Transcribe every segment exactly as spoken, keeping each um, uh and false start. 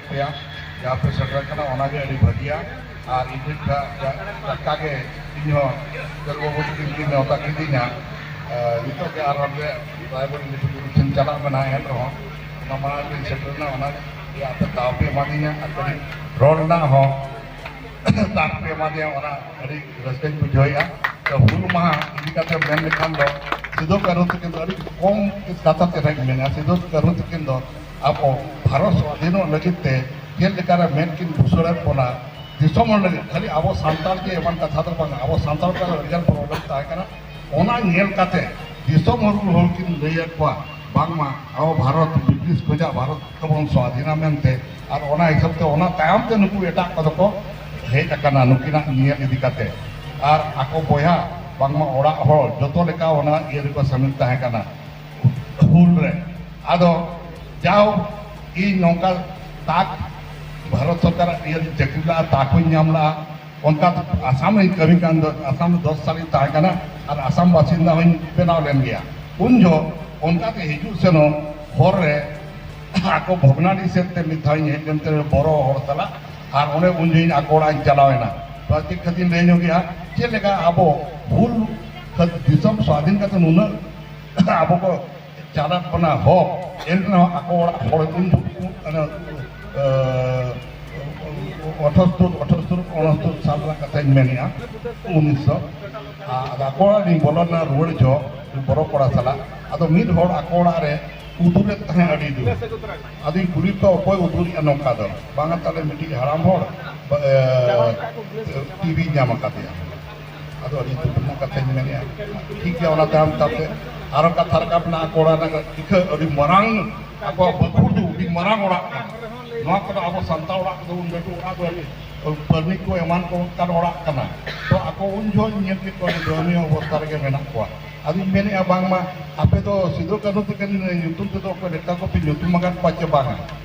ᱯᱮᱭᱟ, ᱡᱟᱦᱟᱸ ᱯᱮ ᱥᱮᱴᱮᱨ ᱠᱟᱱᱟ, ᱚᱱᱟᱜᱮ ᱟᱹᱰᱤ ᱵᱷᱟᱹᱜᱤᱭᱟ᱾ ᱟᱨ ᱤᱧ ᱴᱷᱮᱱ ᱠᱷᱚᱱ ᱴᱟᱴᱠᱟ ᱜᱮ ᱤᱧ ᱦᱚᱸ ᱫᱟᱹᱞ ᱵᱟᱹᱵᱩ ᱛᱟᱹᱠᱤᱱ ᱠᱤᱱ ᱱᱮᱣᱛᱟ ᱠᱤᱫᱤᱧᱟ᱾ ᱮ, ᱱᱤᱛᱚᱜ ᱜᱮ ᱟᱨ ᱚᱸᱰᱮ ᱨᱟᱭᱵᱟᱨ ᱤᱱᱥᱴᱤᱴᱭᱩᱴ ᱴᱷᱮᱱ ᱪᱟᱞᱟᱜ ᱢᱮᱱᱟᱜᱼᱟ, ᱮᱱ ᱨᱮᱦᱚᱸ ᱚᱱᱟ ᱢᱟᱲᱟᱝ ᱨᱤᱧ ᱥᱮᱴᱮᱨ ᱮᱱᱟ, ᱚᱱᱟ ᱜᱮ ᱟᱯᱮ ᱫᱟᱣ ᱯᱮ ᱮᱢᱟᱫᱤᱧᱟ ᱟᱨ ᱠᱟᱹᱴᱤᱡ ᱨᱚᱲ ᱨᱮᱱᱟᱜ ᱦᱚᱸ ᱫᱟᱣ ᱯᱮ ᱮᱢᱟᱫᱤᱧᱟ, ᱚᱱᱟ ᱟᱹᱰᱤ ᱨᱟᱹᱥᱠᱟᱹᱧ ᱵᱩᱡᱷᱟᱹᱣᱮᱫᱼᱟ᱾ ᱛᱚ, ᱦᱩᱞ ᱢᱟᱦᱟ ᱤᱫᱤ ᱠᱟᱛᱮ ᱢᱮᱱ ᱞᱮᱠᱷᱟᱱ ᱫᱚ ᱥᱤᱫᱩ ᱠᱟᱹᱱᱦᱩ ᱛᱟᱹᱠᱤᱱ ᱫᱚ ᱟᱹᱰᱤ ᱠᱚᱢ ᱠᱟᱛᱷᱟ ᱛᱮ ᱱᱟᱦᱟᱜ ᱤᱧ ᱢᱮᱱᱟ, ᱥᱤᱫᱩ ᱠᱟᱹᱱᱦᱩ ᱛᱟᱹᱠᱤᱱ ᱫᱚ ᱟᱵᱚ ᱵᱷᱟᱨᱚᱛ ᱥᱣᱟᱫᱷᱤᱱᱚᱜ ᱞᱟᱹᱜᱤᱫ ᱛᱮ ᱪᱮᱫ ᱞᱮᱠᱟᱨᱮ ᱢᱮᱫ ᱠᱤᱱ ᱵᱩᱥᱟᱹᱲᱮᱫ ᱵᱚᱱᱟ, ᱫᱤᱥᱚᱢ ᱦᱚᱲ ᱞᱟᱹᱜᱤᱫ, ᱠᱷᱟᱹᱞᱤ ᱟᱵᱚ ᱥᱟᱱᱛᱟᱲ ᱜᱮ ᱮᱢᱟᱱ ᱠᱟᱛᱷᱟ ᱫᱚ ᱵᱟᱝ, ᱟᱵᱚ ᱥᱟᱱᱛᱟᱲ ᱠᱚᱣᱟᱜ ᱟᱹᱰᱤᱜᱟᱱ ᱯᱨᱚᱵᱞᱮᱢ ᱛᱟᱦᱮᱸ ᱠᱟᱱᱟ᱾ ᱚᱱᱟ ᱧᱮᱞ ᱠᱟᱛᱮ ᱫᱤᱥᱚᱢ ᱦᱚᱲ, ᱦᱚᱲ ᱠᱤᱱ ᱞᱟᱹᱭᱟᱫ ᱠᱚᱣᱟ ᱵᱟᱝᱢᱟ ᱟᱵᱚ ᱵᱷᱟᱨᱚᱛ ᱵᱨᱤᱴᱤᱥ ᱠᱷᱚᱱᱟᱜ ᱵᱷᱟᱨᱚᱛ ᱛᱮᱵᱚᱱ ᱥᱣᱟᱫᱷᱤᱱᱟ ᱢᱮᱱᱛᱮ, ᱟᱨ ᱚᱱᱟ ᱦᱤᱥᱟᱹᱵ ᱛᱮ ᱚᱱᱟ ᱛᱟᱭᱚᱢ ᱛᱮ ᱱᱩᱠᱩ ᱮᱴᱟᱜ ᱠᱚᱫᱚ ᱠᱚ ᱦᱮᱡ ᱟᱠᱟᱱᱟ ᱱᱩᱠᱤᱱᱟᱜ ᱧᱮᱞ ᱤᱫᱤ ᱠᱟᱛᱮ᱾ ᱟᱨ ᱟᱠᱚ ᱵᱚᱭᱦᱟ ᱵᱟᱝᱢᱟ ᱚᱲᱟᱜ ᱦᱚᱲ ᱡᱚᱛᱚ ᱞᱮᱠᱟ ᱚᱱᱟ ᱤᱭᱟᱹ ᱨᱮᱠᱚ ᱥᱟᱹᱢᱤᱞ ᱛᱟᱦᱮᱸ ᱠᱟᱱᱟ᱾ ᱦᱩᱞ ᱨᱮ᱾ ᱟᱫᱚ ᱡᱟᱣ ᱤᱧ ᱱᱚᱝᱠᱟ ᱛᱟᱠ ᱵᱷᱟᱨᱚᱛ ᱥᱚᱨᱠᱟᱨᱟᱜ ᱤᱭᱟᱹ ᱨᱤᱧ ᱪᱟᱹᱠᱨᱤ ᱞᱟᱜᱼᱟ, ᱛᱟᱠ ᱦᱚᱸᱧ ᱧᱟᱢ ᱞᱟᱜᱼᱟ᱾ ᱚᱱᱠᱟ ᱟᱥᱟᱢ ᱨᱤᱧ ᱠᱟᱹᱢᱤ ᱠᱟᱱ ᱫᱚ, ᱟᱥᱟᱢ ᱨᱮ ᱫᱚᱥ ᱥᱟᱞ ᱤᱧ ᱛᱟᱦᱮᱸ ᱠᱟᱱᱟ ᱟᱨ ᱟᱥᱟᱢ ᱵᱟᱥᱤᱱᱫᱟ ᱦᱚᱸᱧ ᱵᱮᱱᱟᱣ ᱞᱮᱱ ᱜᱮᱭᱟ᱾ ᱩᱱ ᱡᱚᱦᱚᱜ ᱚᱱᱠᱟᱛᱮ ᱦᱤᱡᱩᱜ ᱥᱮᱱᱚᱜ ᱦᱚᱨ ᱨᱮ ᱟᱠᱚ ᱵᱷᱚᱜᱽᱱᱟᱰᱤ ᱥᱮᱫ ᱛᱮ ᱢᱤᱫ ᱫᱷᱟᱣ ᱤᱧ ᱦᱮᱡ ᱞᱮᱱ ᱛᱮ ᱵᱚᱨᱚ ᱦᱚᱲ ᱥᱟᱞᱟᱜ, ᱟᱨ ᱚᱸᱰᱮ ᱩᱱ ᱡᱚᱦᱚᱜ ᱤᱧ ᱟᱠᱚ ᱚᱲᱟᱜ ᱤᱧ ᱪᱟᱞᱟᱣ ᱮᱱᱟ᱾ ᱛᱚ ᱪᱮᱫ ᱠᱷᱟᱹᱛᱤᱨ ᱞᱟᱹᱭ ᱧᱚᱜᱮᱜᱼᱟ, ᱪᱮᱫ ᱞᱮᱠᱟ ᱟᱵᱚ ᱦᱩᱞ ᱫᱤᱥᱚᱢ ᱥᱣᱟᱫᱷᱤᱱ ᱠᱟᱛᱮ ᱱᱩᱱᱟᱹᱜ ᱟᱵᱚ ᱠᱚ ᱪᱟᱞᱟᱜ ᱠᱟᱱᱟ ᱦᱚᱠ, ᱮᱱ ᱨᱮᱦᱚᱸ ᱟᱠᱚ ᱚᱲᱟᱜ ᱦᱚᱲ ᱩᱱ ᱡᱚᱠᱷᱚᱱ ᱚᱱᱟ, ᱟᱹ, ᱟᱴᱷᱟᱥᱛᱳᱨ, ᱟᱴᱷᱟᱥᱛᱳᱨ, ᱩᱱᱚᱥᱛᱳᱨ ᱥᱟᱞ ᱨᱮᱱᱟᱜ ᱠᱟᱛᱷᱟᱧ ᱢᱮᱱᱮᱜᱼᱟ, ᱩᱱᱤᱥᱥᱚ᱾ ᱟᱨ ᱟᱠᱚ ᱚᱲᱟᱜ ᱞᱤᱧ ᱵᱚᱞᱚᱱᱟ ᱨᱩᱣᱟᱹᱲ ᱡᱚᱦᱚᱜ, ᱵᱚᱨᱚ ᱠᱚᱲᱟ ᱥᱟᱞᱟᱜ, ᱟᱫᱚ ᱢᱤᱫ ᱦᱚᱲ ᱟᱠᱚ ᱚᱲᱟᱜ ᱨᱮ ᱩᱫᱩᱨᱮᱫ ᱛᱟᱦᱮᱸ ᱟᱹᱰᱤ ᱡᱳᱨ᱾ ᱟᱫᱚᱧ ᱠᱩᱞᱤ ᱠᱚᱣᱟ, "ᱚᱠᱚᱭ ᱩᱫᱩᱨᱮᱜᱼᱟ ᱱᱚᱝᱠᱟ ᱫᱚ?" ᱵᱟᱝᱟ, ᱛᱟᱦᱞᱮ ᱢᱤᱫᱴᱤᱡ ᱦᱟᱲᱟᱢ ᱦᱚᱲ, ᱵᱟ-, ᱮ, ᱴᱤᱵᱤ ᱧᱟᱢ ᱟᱠᱟᱫᱮᱭᱟ᱾ ᱟᱫᱚ ᱟᱹᱰᱤ ᱫᱩᱠ ᱨᱮᱱᱟᱜ ᱠᱟᱛᱷᱟᱧ ᱢᱮᱱᱮᱫᱼᱟ᱾ ᱴᱷᱤᱠ ᱜᱮᱭᱟ, ᱚᱱᱟ ᱛᱟᱭᱚᱢ ᱛᱟᱯᱮ ᱟᱨᱚ ᱠᱟᱛᱷᱟ ᱨᱟᱠᱟᱵ ᱮᱱᱟ, ᱟᱠᱚ ᱚᱲᱟᱜ ᱨᱮᱱᱟᱜ ᱤᱠᱷᱟᱹ ᱟᱹᱰᱤ ᱢᱟᱨᱟᱝ, ᱟᱠᱚᱣᱟᱜ ᱵᱟᱹᱠᱷᱩᱲ ᱫᱚ ᱟᱹᱰᱤ ᱢᱟᱨᱟᱝ ᱚᱲᱟᱜ ᱠᱟᱱᱟ᱾ ᱱᱚᱣᱟ ᱠᱚᱫᱚ ᱟᱵᱚ ᱥᱟᱱᱛᱟᱲ ᱚᱲᱟᱜ ᱠᱚᱫᱚ ᱩᱱ ᱞᱟᱹᱴᱩ ᱚᱲᱟᱜ ᱫᱚ ᱟᱹᱰᱤ ᱯᱟᱹᱨᱱᱤ ᱠᱚ ᱮᱢᱟᱱ ᱠᱚ ᱚᱱᱠᱟᱱ ᱚᱲᱟᱜ ᱠᱟᱱᱟ᱾ ᱛᱚ ᱟᱠᱚ ᱩᱱ ᱡᱚᱦᱚᱜ ᱤᱧ ᱧᱮᱞ ᱠᱮᱫ ᱠᱚᱣᱟ, ᱟᱹᱰᱤ ᱫᱚᱭᱚᱱᱤᱭᱚ ᱚᱵᱚᱥᱛᱷᱟ ᱨᱮᱜᱮ ᱢᱮᱱᱟᱜ ᱠᱚᱣᱟ᱾ ᱟᱫᱚᱧ ᱢᱮᱱᱮᱫᱼᱟ, ᱵᱟᱝᱢᱟ ᱟᱯᱮ ᱫᱚ ᱥᱤᱫᱩ ᱠᱟᱹᱱᱦᱩ ᱛᱟᱹᱠᱤᱱ ᱧᱩᱛᱩᱢ ᱛᱮᱫᱚ ᱚᱠᱚᱭ ᱞᱮᱠᱟ ᱠᱚᱯᱮ ᱧᱩᱛᱩᱢ ᱟᱠᱟᱫ ᱠᱚᱣᱟ ᱪᱮ ᱵᱟᱝᱟ?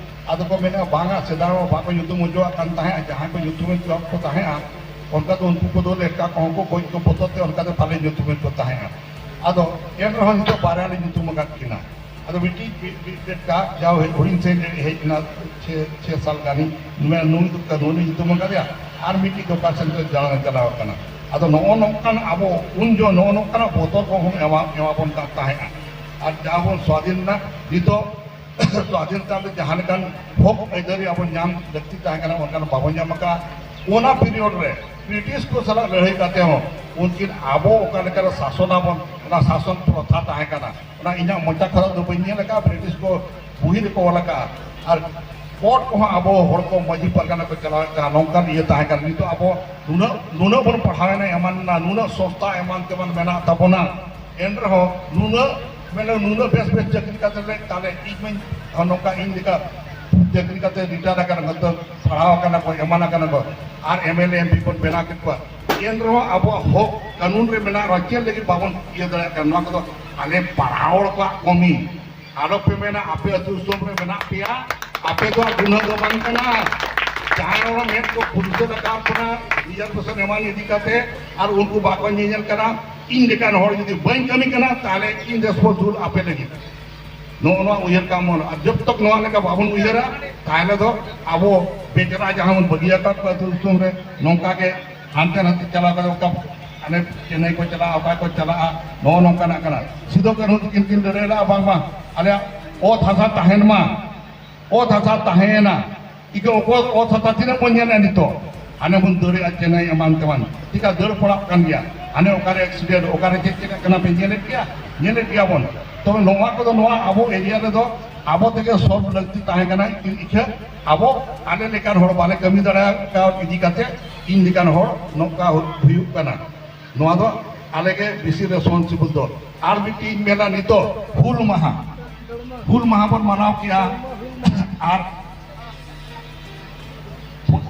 ᱟᱫᱚ ᱠᱚ ᱢᱮᱱᱮᱫᱼᱟ, ᱵᱟᱝᱟ, ᱥᱮᱫᱟᱭ ᱦᱚᱸ ᱵᱟᱠᱚ ᱧᱩᱛᱩᱢ ᱦᱚᱪᱚᱣᱟᱜ ᱠᱟᱱ ᱛᱟᱦᱮᱸᱫ, ᱡᱟᱦᱟᱸᱭ ᱠᱚ ᱧᱩᱛᱩᱢᱮᱫ ᱠᱚ ᱛᱟᱦᱮᱸᱫᱼᱟ, ᱚᱱᱠᱟ ᱫᱚ ᱩᱱᱠᱩ ᱠᱚᱫᱚ ᱞᱮᱴᱠᱟ ᱠᱚᱦᱚᱸ ᱠᱚ ᱜᱚᱡ ᱠᱚ ᱵᱚᱛᱚᱨ ᱛᱮ ᱚᱱᱠᱟ ᱫᱚ ᱵᱟᱞᱮ ᱧᱩᱛᱩᱢᱮᱫ ᱠᱚ ᱛᱟᱦᱮᱸᱫᱼᱟ᱾ ᱟᱫᱚ ᱮᱱ ᱨᱮᱦᱚᱸ ᱱᱤᱛᱚᱜ ᱵᱟᱨᱭᱟ ᱞᱮ ᱧᱩᱛᱩᱢ ᱟᱠᱟᱫ ᱠᱤᱱᱟ᱾ ᱟᱫᱚ ᱢᱤᱫᱴᱤᱡ ᱢᱤᱫ ᱢᱤᱫ ᱢᱤᱫ ᱠᱟ ᱡᱟᱣ ᱦᱮᱡ ᱦᱩᱰᱤᱧ ᱥᱮᱫ ᱦᱮᱡ ᱮᱱᱟ, ᱪᱷᱮ ᱪᱷᱮ ᱥᱟᱞ ᱜᱟᱱᱤᱧ ᱱᱩᱭ ᱱᱩᱭ ᱫᱚ ᱠᱟᱹᱱᱩᱱᱤ ᱧᱩᱛᱩᱢ ᱟᱠᱟᱫᱮᱭᱟ, ᱟᱨ ᱢᱤᱫᱴᱤᱡ ᱫᱚ ᱚᱠᱟ ᱥᱮᱱ ᱪᱚ ᱫᱟᱬᱟᱱ ᱪᱟᱞᱟᱣ ᱟᱠᱟᱱᱟ᱾ ᱟᱫᱚ ᱱᱚᱜᱼᱚ ᱱᱚᱝᱠᱟᱱ ᱟᱵᱚ ᱩᱱ ᱡᱚ ᱱᱚᱜᱼᱚ ᱱᱚᱝᱠᱟᱱᱟᱜ ᱵᱚᱛᱚᱨ ᱠᱚᱦᱚᱸ ᱮᱢᱟ ᱮᱢᱟ ᱵᱚᱱ ᱠᱟᱱ ᱛᱟᱦᱮᱸᱫᱼᱟ᱾ ᱟᱨ ᱡᱟ ᱵᱚᱱ ᱥᱣᱟᱫᱷᱤᱱ ᱮᱱᱟ, ᱱᱤᱛᱚᱜ ᱥᱣᱟᱫᱷᱤᱱᱛᱟ ᱫᱚ ᱡᱟᱦᱟᱸ ᱞᱮᱠᱟᱱ ᱦᱚᱠ ᱟᱹᱭᱫᱟᱹᱨᱤ ᱟᱵᱚ ᱧᱟᱢ ᱞᱟᱹᱠᱛᱤ ᱛᱟᱦᱮᱸ ᱠᱟᱱᱟ, ᱚᱱᱠᱟᱱ ᱵᱟᱵᱚᱱ ᱧᱟᱢ ᱟᱠᱟᱫᱼᱟ᱾ ᱚᱱᱟ ᱯᱤᱨᱤᱭᱚᱰ ᱨᱮ ᱵᱨᱤᱴᱤᱥ ᱠᱚ ᱥᱟᱞᱟᱜ ᱞᱟᱹᱲᱦᱟᱹᱭ ᱠᱟᱛᱮ ᱦᱚᱸ ᱩᱱᱠᱤᱱ ᱟᱵᱚ ᱚᱠᱟ ᱞᱮᱠᱟᱨᱮ ᱥᱟᱥᱚᱱ ᱟᱵᱚᱱ, ᱚᱱᱟ ᱥᱟᱥᱚᱱ ᱯᱨᱚᱛᱷᱟ ᱛᱟᱦᱮᱸ ᱠᱟᱱᱟ᱾ ᱚᱱᱟ ᱤᱧᱟᱹᱜ ᱢᱚᱪᱟ ᱠᱷᱚᱱᱟᱜ ᱫᱚ ᱵᱟᱹᱧ ᱧᱮᱞ ᱟᱠᱟᱫᱼᱟ, ᱵᱨᱤᱴᱤᱥ ᱠᱚ ᱵᱩᱦᱤ ᱨᱮᱠᱚ ᱚᱞ ᱟᱠᱟᱫᱼᱟ᱾ ᱟᱨ ᱠᱳᱨᱴ ᱠᱚᱦᱚᱸ ᱟᱵᱚ ᱦᱚᱲ ᱠᱚ ᱢᱟᱹᱡᱷᱤ ᱯᱟᱨᱜᱟᱱᱟ ᱠᱚ ᱪᱟᱞᱟᱣᱮᱫ ᱠᱟᱱᱟ, ᱱᱚᱝᱠᱟᱱ ᱤᱭᱟᱹ ᱛᱟᱦᱮᱸ ᱠᱟᱱᱟ᱾ ᱱᱤᱛᱚᱜ ᱟᱵᱚ ᱱᱩᱱᱟᱹᱜ ᱱᱩᱱᱟᱹᱜ ᱵᱚᱱ ᱯᱟᱲᱦᱟᱣᱮᱱᱟ, ᱮᱢᱟᱱ ᱮᱱᱟ, ᱱᱩᱱᱟᱹᱜ ᱥᱚᱥᱛᱟ ᱮᱢᱟᱱ ᱛᱮᱢᱟᱱ ᱢᱮᱱᱟᱜ ᱛᱟᱵᱚᱱᱟ, ᱮᱱ ᱨᱮᱦᱚᱸ ᱱᱩᱱᱟᱹᱜ ᱢᱟᱱᱮ ᱱᱩᱱᱟᱹᱜ ᱵᱮᱥ ᱵᱮᱥ ᱪᱟᱹᱠᱨᱤ ᱠᱟᱛᱮ ᱞᱮ ᱛᱟᱦᱞᱮ ᱤᱧ ᱢᱟᱧ ᱱᱚᱝᱠᱟ ᱤᱧ ᱞᱮᱠᱟ ᱪᱟᱹᱠᱨᱤ ᱠᱟᱛᱮ ᱨᱤᱴᱟᱭᱟᱨ ᱟᱠᱟᱱᱟ, ᱱᱤᱛᱚᱜ ᱯᱟᱲᱦᱟᱣ ᱟᱠᱟᱱᱟ ᱠᱚ, ᱮᱢᱟᱱ ᱟᱠᱟᱱᱟ ᱠᱚ, ᱟᱨ M L A M P ᱵᱚᱱ ᱵᱮᱱᱟᱣ ᱠᱮᱫ ᱠᱚᱣᱟ᱾ ᱮᱱ ᱨᱮᱦᱚᱸ ᱟᱵᱚᱣᱟᱜ ᱦᱚᱠ ᱠᱟᱹᱱᱩᱱ ᱨᱮ ᱢᱮᱱᱟᱜ ᱨᱮᱦᱚᱸ ᱪᱮᱫ ᱞᱟᱹᱜᱤᱫ ᱵᱟᱵᱚᱱ ᱤᱭᱟᱹ ᱫᱟᱲᱮᱭᱟᱜ ᱠᱟᱱᱟ? ᱱᱚᱣᱟ ᱠᱚᱫᱚ ᱟᱞᱮ ᱯᱟᱲᱦᱟᱣ ᱦᱚᱲ ᱠᱚᱣᱟᱜ ᱠᱚᱢᱤ᱾ ᱟᱞᱚᱯᱮ ᱢᱮᱱᱟ ᱟᱯᱮ ᱟᱹᱛᱩ ᱫᱤᱥᱚᱢ ᱨᱮ ᱢᱮᱱᱟᱜ ᱯᱮᱭᱟ, ᱟᱯᱮ ᱫᱚ ᱜᱩᱱᱟᱹ ᱫᱚ ᱵᱟᱝ ᱠᱟᱱᱟ᱾ ᱡᱟᱦᱟᱸᱭ ᱦᱚᱲ ᱢᱮᱫ ᱠᱚ ᱯᱷᱩᱨᱪᱟᱹ ᱨᱟᱠᱟᱵ ᱠᱟᱱᱟ ᱨᱤᱡᱟᱨᱵᱷᱮᱥᱚᱱ ᱮᱢᱟᱱ ᱤᱫᱤ ᱠᱟᱛᱮ, ᱟᱨ ᱩᱱᱠᱩ ᱵᱟᱠᱚ ᱧᱮᱧᱮᱞ ᱠᱟᱱᱟ, ᱤᱧ ᱞᱮᱠᱟᱱ ᱦᱚᱲ ᱡᱩᱫᱤ ᱵᱟᱹᱧ ᱠᱟᱹᱢᱤ ᱠᱟᱱᱟ, ᱛᱟᱦᱞᱮ ᱤᱧ ᱨᱮᱥᱯᱚᱱᱥᱤᱵᱚᱞ ᱟᱯᱮ ᱞᱟᱹᱜᱤᱫ᱾ ᱱᱚᱜᱼᱚ ᱱᱚᱣᱟ ᱩᱭᱦᱟᱹᱨ ᱠᱟᱜ ᱢᱟ᱾ ᱟᱨ ᱡᱚᱵ ᱛᱚᱠ ᱱᱚᱣᱟ ᱞᱮᱠᱟ ᱵᱟᱵᱚᱱ ᱩᱭᱦᱟᱹᱨᱟ, ᱛᱟᱦᱞᱮ ᱫᱚ ᱟᱵᱚ ᱵᱮᱪᱟᱨᱟ ᱡᱟᱦᱟᱸ ᱵᱚᱱ ᱵᱟᱹᱜᱤ ᱟᱠᱟᱫ ᱠᱚᱣᱟ ᱟᱹᱛᱩ ᱫᱤᱥᱚᱢ ᱨᱮ, ᱱᱚᱝᱠᱟ ᱜᱮ ᱦᱟᱱᱛᱮ ᱱᱟᱛᱮ ᱪᱟᱞᱟᱣ ᱠᱟᱛᱮ ᱚᱠᱟ ᱦᱟᱱᱮ ᱪᱮᱱᱱᱟᱭ ᱠᱚ ᱪᱟᱞᱟᱜᱼᱟ, ᱚᱠᱟ ᱠᱚ ᱪᱟᱞᱟᱜᱼᱟ, ᱱᱚᱜᱼᱚ ᱱᱚᱝᱠᱟᱱᱟᱜ ᱠᱟᱱᱟ᱾ ᱥᱤᱫᱩ ᱠᱟᱹᱱᱦᱩ ᱛᱟᱹᱠᱤᱱ ᱠᱤᱱ ᱞᱟᱹᱲᱦᱟᱹᱭ ᱞᱮᱫᱼᱟ, ᱵᱟᱝᱢᱟ ᱟᱞᱮᱭᱟᱜ ᱚᱛ ᱦᱟᱥᱟ ᱛᱟᱦᱮᱱ ᱢᱟ, ᱚᱛ ᱦᱟᱥᱟ ᱛᱟᱦᱮᱸᱭᱮᱱᱟ᱾ ᱤᱠᱟᱹ ᱚᱠᱚᱭ ᱚᱛ ᱦᱟᱥᱟ ᱛᱤᱱᱟᱹᱜ ᱵᱚᱱ ᱧᱮᱞᱮᱫᱼᱟ ᱱᱤᱛᱚᱜ? ᱦᱟᱱᱮ ᱵᱚᱱ ᱫᱟᱹᱲᱮᱫᱼᱟ ᱪᱮᱱᱱᱟᱭ ᱮᱢᱟᱱ ᱛᱮᱢᱟᱱ, ᱪᱤᱠᱟ ᱫᱟᱹᱲ ᱯᱟᱲᱟᱜ ᱠᱟᱱ ᱜᱮᱭᱟ, ᱦᱟᱱᱮ ᱚᱠᱟᱨᱮ ᱮᱠᱥᱤᱰᱮᱱᱴ, ᱚᱠᱟᱨᱮ ᱪᱮᱫ ᱪᱤᱠᱟᱹᱜ ᱠᱟᱱᱟ ᱯᱮ ᱧᱮᱞᱮᱫ ᱜᱮᱭᱟ, ᱧᱮᱞᱮᱫ ᱜᱮᱭᱟ ᱵᱚᱱ᱾ ᱛᱚᱵᱮ ᱱᱚᱣᱟ ᱠᱚᱫᱚ ᱱᱚᱣᱟ ᱟᱵᱚ ᱮᱨᱤᱭᱟ ᱨᱮᱫᱚ ᱟᱵᱚ ᱛᱮᱜᱮ ᱥᱚᱞᱵᱷ ᱞᱟᱹᱠᱛᱤ ᱛᱟᱦᱮᱸ ᱠᱟᱱᱟ᱾ ᱤᱠᱷᱟᱹ ᱟᱵᱚ ᱟᱞᱮ ᱞᱮᱠᱟᱱ ᱦᱚᱲ ᱵᱟᱞᱮ ᱠᱟᱹᱢᱤ ᱫᱟᱲᱮ ᱠᱟᱣᱫ ᱤᱫᱤ ᱠᱟᱛᱮ ᱤᱧ ᱞᱮᱠᱟᱱ ᱦᱚᱲ ᱱᱚᱝᱠᱟ ᱦᱩᱭᱩᱜ ᱠᱟᱱᱟ᱾ ᱱᱚᱣᱟ ᱫᱚ ᱟᱞᱮ ᱜᱮ ᱵᱮᱥᱤ ᱨᱮᱥᱯᱚᱱᱥᱤᱵᱚᱞ ᱫᱚ᱾ ᱟᱨ ᱢᱤᱫᱴᱤᱡ ᱤᱧ ᱢᱮᱱᱟ, ᱱᱤᱛᱚᱜ ᱦᱩᱞ ᱢᱟᱦᱟ, ᱦᱩᱞ ᱢᱟᱦᱟ ᱵᱚᱱ ᱢᱟᱱᱟᱣ ᱠᱮᱜᱼᱟ, ᱟᱨ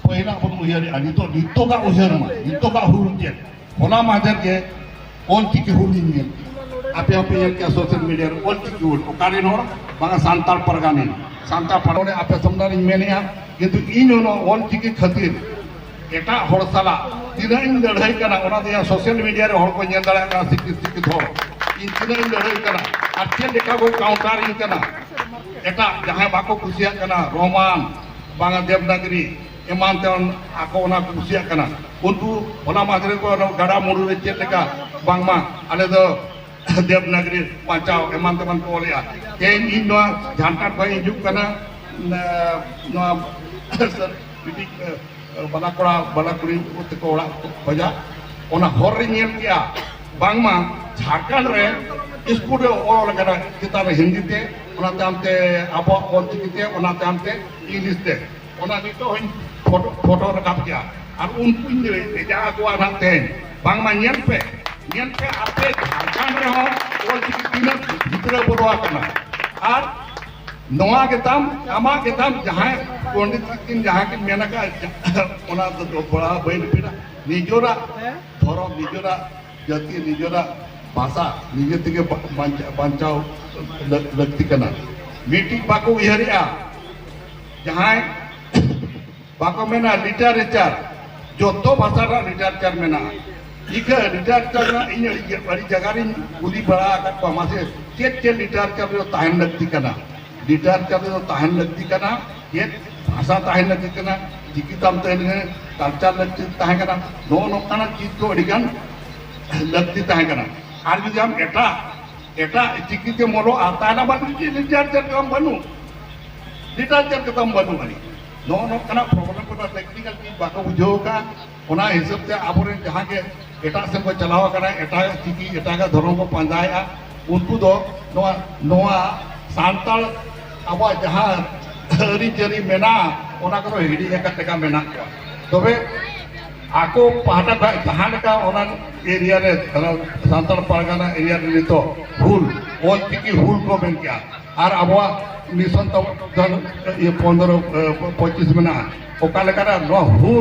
ᱯᱟᱹᱦᱤᱞᱟᱜ ᱵᱚᱱ ᱩᱭᱦᱟᱹᱨᱮᱜᱼᱟ, ᱱᱤᱛᱚᱜ, ᱱᱤᱛᱚᱜᱟᱜ ᱩᱭᱦᱟᱹᱨ ᱢᱟ, ᱱᱤᱛᱚᱜᱟᱜ ᱦᱩᱞ ᱪᱮᱫ? ᱦᱚᱞᱟ ᱢᱟᱦᱫᱮᱨ ᱜᱮ ᱚᱞ ᱪᱤᱠᱤ ᱦᱩᱞ ᱤᱧ ᱧᱮᱞ ᱠᱮᱜᱼᱟ᱾ ᱟᱯᱮ ᱦᱚᱸᱯᱮ ᱧᱮᱞ ᱠᱮᱜᱼᱟ ᱥᱳᱥᱟᱞ ᱢᱤᱰᱤᱭᱟ ᱨᱮ ᱚᱞ ᱪᱤᱠᱤ ᱦᱩᱞ, ᱚᱠᱟᱨᱮᱱ ᱦᱚᱲ? ᱵᱟᱝᱟ, ᱥᱟᱱᱛᱟᱲ ᱯᱟᱨᱜᱟᱱᱟ᱾ ᱥᱟᱱᱛᱟᱲ ᱯᱟᱨᱜᱟᱱᱟ ᱟᱯᱮ ᱥᱟᱢᱱᱟ ᱨᱤᱧ ᱢᱮᱱᱮᱜᱼᱟ, ᱠᱤᱱᱛᱩ ᱤᱧ ᱦᱚᱸ ᱱᱚᱣᱟ ᱚᱞ ᱪᱤᱠᱤ ᱠᱷᱟᱹᱛᱤᱨ ᱮᱴᱟᱜ ᱦᱚᱲ ᱥᱟᱞᱟᱜ ᱛᱤᱱᱟᱹᱜ ᱤᱧ ᱞᱟᱹᱲᱦᱟᱹᱭ ᱠᱟᱱᱟ, ᱚᱱᱟ ᱫᱚ ᱤᱧᱟᱹᱜ ᱥᱳᱥᱟᱞ ᱢᱤᱰᱤᱭᱟ ᱨᱮ ᱦᱚᱲ ᱠᱚ ᱧᱮᱞ ᱫᱟᱲᱮᱭᱟᱜ ᱠᱟᱱᱟ, ᱥᱤᱠᱠᱷᱤᱛ ᱥᱤᱠᱠᱷᱤᱛ ᱦᱚᱲ, ᱤᱧ ᱛᱤᱱᱟᱹᱜ ᱤᱧ ᱞᱟᱹᱲᱦᱟᱹᱭ ᱠᱟᱱᱟ᱾ ᱟᱨ ᱪᱮᱫ ᱞᱮᱠᱟ ᱠᱚ ᱠᱟᱣᱩᱱᱴᱟᱨᱤᱝ ᱠᱟᱱᱟ, ᱮᱴᱟᱜ ᱡᱟᱦᱟᱸᱭ ᱵᱟᱠᱚ ᱠᱩᱥᱤᱭᱟᱜ ᱠᱟᱱᱟ, ᱨᱳᱢᱟᱱ, ᱵᱟᱝᱟ ᱫᱮᱵᱽᱱᱟᱜᱽᱨᱤ ᱮᱢᱟᱱ ᱛᱮᱢᱟᱱ, ᱟᱠᱚ ᱚᱱᱟ ᱠᱚ ᱠᱩᱥᱤᱭᱟᱜ ᱠᱟᱱᱟ᱾ ᱩᱱᱠᱩ ᱦᱚᱞᱟ ᱢᱟᱫᱷᱮᱨ ᱠᱚ ᱚᱱᱟ ᱜᱟᱰᱟ ᱢᱩᱰᱩ ᱨᱮ ᱪᱮᱫ ᱞᱮᱠᱟ ᱵᱟᱝᱢᱟ ᱟᱞᱮ ᱫᱚ ᱫᱮᱵᱽᱱᱟᱜᱽᱨᱤ ᱵᱟᱧᱪᱟᱣ ᱮᱢᱟᱱ ᱛᱮᱢᱟᱱ ᱠᱚ ᱚᱞᱮᱜᱼᱟ᱾ ᱛᱮᱦᱮᱧ ᱤᱧ ᱱᱚᱣᱟ ᱡᱷᱟᱲᱠᱷᱚᱸᱰ ᱠᱷᱚᱱ ᱤᱧ ᱦᱤᱡᱩᱜ ᱠᱟᱱᱟ, ᱱᱟ-, ᱱᱚᱣᱟ ᱢᱤᱫᱴᱤᱡ ᱵᱟᱞᱟ ᱠᱚᱲᱟ ᱵᱟᱞᱟ ᱠᱩᱲᱤ ᱛᱮᱠᱚ ᱚᱲᱟᱜ ᱠᱚ ᱠᱷᱚᱡᱟ᱾ ᱚᱱᱟ ᱦᱚᱨ ᱨᱮᱧ ᱧᱮᱞ ᱠᱮᱜᱼᱟ ᱵᱟᱝᱢᱟ ᱡᱷᱟᱲᱠᱷᱚᱸᱰ ᱨᱮ ᱥᱠᱩᱞ ᱨᱮ ᱚᱞ ᱟᱠᱟᱱᱟ ᱪᱮᱛᱟᱱ ᱨᱮ ᱦᱤᱱᱫᱤ ᱛᱮ, ᱚᱱᱟ ᱛᱟᱭᱚᱢ ᱛᱮ ᱟᱵᱚᱣᱟᱜ ᱚᱞ ᱪᱤᱠᱤ ᱛᱮ, ᱚᱱᱟ ᱛᱟᱭᱚᱢ ᱛᱮ ᱤᱝᱞᱤᱥ ᱛᱮ᱾ ᱚᱱᱟ ᱱᱤᱛᱚᱜ ᱦᱚᱸᱧ ᱯᱷᱳᱴᱳ, ᱯᱷᱳᱴᱳ ᱨᱟᱠᱟᱵ ᱠᱮᱜᱼᱟ᱾ ᱟᱨ ᱩᱱᱠᱩᱧ ᱵᱷᱮᱡᱟ ᱟᱠᱚᱣᱟ ᱱᱟᱦᱟᱜ ᱛᱮᱦᱮᱧ, ᱵᱟᱝᱢᱟ ᱧᱮᱞ ᱯᱮ, ᱧᱮᱞ ᱯᱮ, ᱟᱯᱮ ᱡᱷᱟᱲᱠᱷᱚᱸᱰ ᱨᱮᱦᱚᱸ ᱚᱞ ᱪᱤᱠᱤ ᱛᱤᱱᱟᱹᱜ ᱜᱤᱫᱽᱨᱟᱹ ᱵᱚᱞᱚ ᱟᱠᱟᱱᱟ᱾ ᱟᱨ ᱱᱚᱣᱟ ᱜᱮᱛᱟᱢ, ᱟᱢᱟᱜ ᱜᱮᱛᱟᱢ, ᱡᱟᱦᱟᱸᱭ ᱯᱚᱱᱰᱤᱛ ᱛᱟᱹᱠᱤᱱ ᱡᱟᱦᱟᱸ ᱠᱤᱱ ᱢᱮᱱ ᱟᱠᱟᱫ, ᱚᱱᱟ ᱫᱚ ᱯᱟᱲᱦᱟᱣ ᱵᱟᱹᱧ ᱨᱤᱯᱤᱴᱟ᱾ ᱱᱤᱡᱚᱨᱟᱜ ᱫᱷᱚᱨᱚᱢ, ᱱᱤᱡᱚᱨᱟᱜ ᱡᱟᱹᱛᱤ, ᱱᱤᱡᱚᱨᱟᱜ ᱵᱷᱟᱥᱟ ᱱᱤᱡᱮ ᱛᱮᱜᱮ ᱵᱟ-, ᱵᱟᱧᱪᱟ-, ᱵᱟᱧᱪᱟᱣ ᱞᱟᱹ-, ᱞᱟᱹᱠᱛᱤ ᱠᱟᱱᱟ᱾ ᱢᱤᱫᱴᱤᱡ ᱵᱟᱠᱚ ᱩᱭᱦᱟᱹᱨᱮᱜᱼᱟ, ᱡᱟᱦᱟᱸᱭ ᱵᱟᱠᱚ ᱢᱮᱱᱟ ᱞᱤᱴᱟᱨᱮᱪᱟᱨ, ᱡᱚᱛᱚ ᱵᱷᱟᱥᱟ ᱨᱮᱱᱟᱜ ᱞᱤᱴᱟᱨᱮᱪᱟᱨ ᱢᱮᱱᱟᱜᱼᱟ᱾ ᱤᱠᱷᱟᱹ ᱞᱤᱴᱟᱨᱮᱪᱟᱨ ᱨᱮᱱᱟᱜ ᱤᱧ ᱟᱹᱰᱤ, ᱟᱹᱰᱤ ᱡᱟᱭᱜᱟ ᱨᱤᱧ ᱠᱩᱞᱤ ᱵᱟᱲᱟ ᱟᱠᱟᱫ ᱠᱚᱣᱟ, ᱢᱟᱥᱮ ᱪᱮᱫ ᱪᱮᱫ ᱞᱤᱴᱟᱨᱮᱪᱟᱨ ᱨᱮ ᱛᱟᱦᱮᱱ ᱞᱟᱹᱠᱛᱤ ᱠᱟᱱᱟ? ᱞᱤᱴᱟᱨᱮᱪᱟᱨ ᱨᱮᱫᱚ ᱛᱟᱦᱮᱱ ᱞᱟᱹᱠᱛᱤ ᱠᱟᱱᱟ, ᱪᱮᱫ ᱵᱷᱟᱥᱟ ᱛᱟᱦᱮᱱ ᱞᱟᱹᱠᱛᱤ ᱠᱟᱱᱟ, ᱪᱤᱠᱤ ᱛᱟᱢ ᱛᱟᱦᱮᱱ ᱠᱟᱱᱟ, ᱠᱟᱞᱪᱟᱨ ᱞᱟᱹᱠᱛᱤ ᱛᱟᱦᱮᱸ ᱠᱟᱱᱟ, ᱱᱚᱜᱼᱚ ᱱᱚᱝᱠᱟᱱᱟᱜ ᱪᱤᱡᱽ ᱠᱚ ᱟᱹᱰᱤᱜᱟᱱ ᱞᱟᱹᱠᱛᱤ ᱛᱟᱦᱮᱸ ᱠᱟᱱᱟ᱾ ᱟᱨ ᱡᱩᱫᱤ ᱟᱢ ᱮᱴᱟᱜ, ᱮᱴᱟᱜ ᱪᱤᱠᱤ ᱛᱮᱢ ᱚᱞᱚᱜᱼᱟ, ᱛᱟᱦᱚᱞᱮ ᱟᱵᱟᱨ ᱞᱤᱴᱟᱨᱮᱪᱟᱨ ᱛᱟᱢ ᱵᱟᱹᱱᱩᱜ, ᱞᱤᱴᱟᱨᱮᱪᱟᱨ ᱛᱟᱢ ᱵᱟᱹᱱᱩᱜ ᱟᱹᱱᱤᱡ᱾ ᱱᱚᱜᱼᱚ ᱱᱚᱝᱠᱟᱱᱟᱜ ᱯᱨᱚᱵᱞᱮᱢ ᱠᱚᱫᱚ ᱴᱮᱠᱱᱤᱠᱟᱞ ᱪᱤᱡᱽ ᱵᱟᱠᱚ ᱵᱩᱡᱷᱟᱹᱣ ᱟᱠᱟᱫᱼᱟ᱾ ᱚᱱᱟ ᱦᱤᱥᱟᱹᱵ ᱛᱮ ᱟᱵᱚᱨᱮᱱ ᱡᱟᱦᱟᱸ ᱜᱮ ᱮᱴᱟᱜ ᱥᱮᱫ ᱠᱚ ᱪᱟᱞᱟᱣ ᱟᱠᱟᱱᱟ, ᱮᱴᱟᱜ ᱪᱤᱠᱤ, ᱮᱴᱟᱜᱟᱜ ᱫᱷᱚᱨᱚᱢ ᱠᱚ ᱯᱟᱸᱡᱟᱭᱮᱫᱼᱟ, ᱩᱱᱠᱩ ᱫᱚ ᱱᱚᱣᱟ, ᱱᱚᱣᱟ ᱥᱟᱱᱛᱟᱲ ᱟᱵᱚᱣᱟᱜ ᱡᱟᱦᱟᱸ ᱟᱹᱨᱤᱪᱟᱹᱞᱤ ᱢᱮᱱᱟᱜᱼᱟ, ᱚᱱᱟ ᱠᱚᱫᱚ ᱦᱤᱲᱤᱧ ᱟᱠᱟᱫ ᱞᱮᱠᱟ ᱢᱮᱱᱟᱜ ᱠᱚᱣᱟ᱾ ᱛᱚᱵᱮ ᱟᱠᱚ ᱯᱟᱦᱴᱟ ᱠᱷᱚᱱ ᱡᱟᱦᱟᱸ ᱞᱮᱠᱟ ᱚᱱᱟ ᱮᱨᱤᱭᱟ ᱨᱮ, ᱥᱟᱱᱛᱟᱲ ᱯᱟᱨᱜᱟᱱᱟ ᱮᱨᱤᱭᱟ ᱨᱮ ᱱᱤᱛᱚᱜ ᱦᱩᱞ, ᱚᱞ ᱪᱤᱠᱤ ᱦᱩᱞ ᱠᱚ ᱢᱮᱱ ᱠᱮᱜᱼᱟ, ᱟᱨ ᱟᱵᱚᱣᱟᱜ ᱢᱤᱥᱚᱱ ᱛᱟᱵᱚᱱ ᱤᱭᱟᱹ ᱯᱚᱱᱫᱽᱨᱚ, ᱯᱚᱸᱪᱤᱥ ᱢᱮᱱᱟᱜᱼᱟ, ᱚᱠᱟ ᱞᱮᱠᱟᱨᱮ ᱱᱚᱣᱟ ᱦᱩᱞ